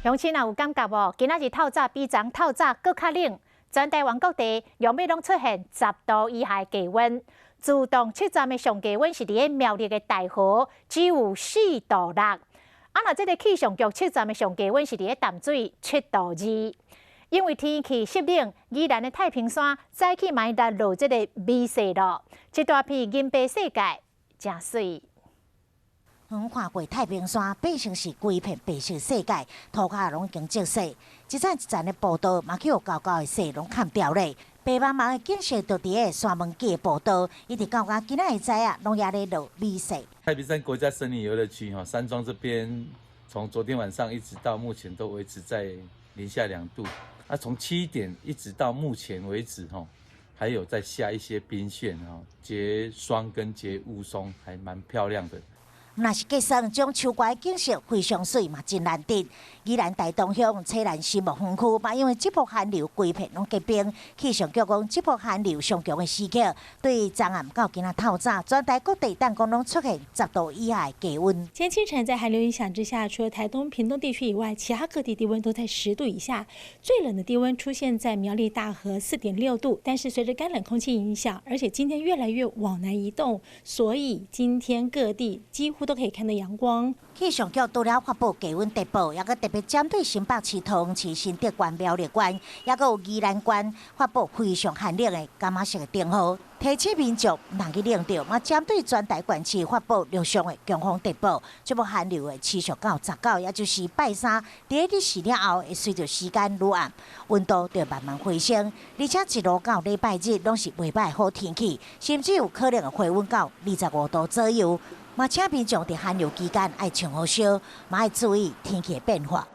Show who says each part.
Speaker 1: 鄉親若有感覺無？今仔日透早比昨透早閣較冷，全台灣各地兩尾攏出現10度以下低溫。自動測站的上低溫是佇咧苗栗的大和，只有4度6。啊，若這个氣象局測站的上低溫是佇咧淡水7度2。因為天氣濕冷，宜蘭的太平山早起嘛會落這个微雪咯，一大片銀白世界，誠媠。
Speaker 2: 遠看過太平山，變成是規片白色世界，塗跤攏已經積雪，一層一層的步道嘛去予厚厚的雪攏崁掉咧。白茫茫的景色就佇咧山門腳的步道，一直到今仔日知啊，攏猶咧落微雪。
Speaker 3: 太平山國家森林遊樂區哈，山莊這邊從昨天晚上一直到目前都維持在零下2度。啊，從7點一直到目前為止，吼，還有在下一些冰霰，哈，結霜跟結霧凇，還蠻漂亮的。
Speaker 2: 若是結霜，這種秋寒景色非常媠嘛，真難得。宜蘭大東鄉翠蘭新木園區嘛，因為這波寒流規片攏結冰。氣象局講，這波寒流上強的時刻，對昨暗到今仔透早，全台各地等講攏出現10度以下的低溫。
Speaker 4: 今天清晨在寒流影響之下，除了台東、屏東地區以外，其他各地低溫都在10度以下。最冷的低溫出現在苗栗大和4.6度，但是隨着乾冷空氣影響，而且今天越來越往南移動，所以今天各地幾乎都可以看到陽光。
Speaker 2: 氣象局除了發布低溫特報，猶閣特別針對新北市、桃園市、新竹縣、苗栗縣，猶閣有宜蘭縣發布非常寒冷的柑仔色的燈號，提醒民眾毋通去冷著。嘛，針對全台縣市發布陸上的強風特報，這波寒流會持續到19，也就是拜三，佇咧日時了後，會隨著時間愈暗，溫度就慢慢回升，而且一路到禮拜日攏是袂䆀好天氣，甚至有可能會回溫到25度左右。嘛，請民眾佇寒流期間愛穿好少，嘛愛注意天氣的變化。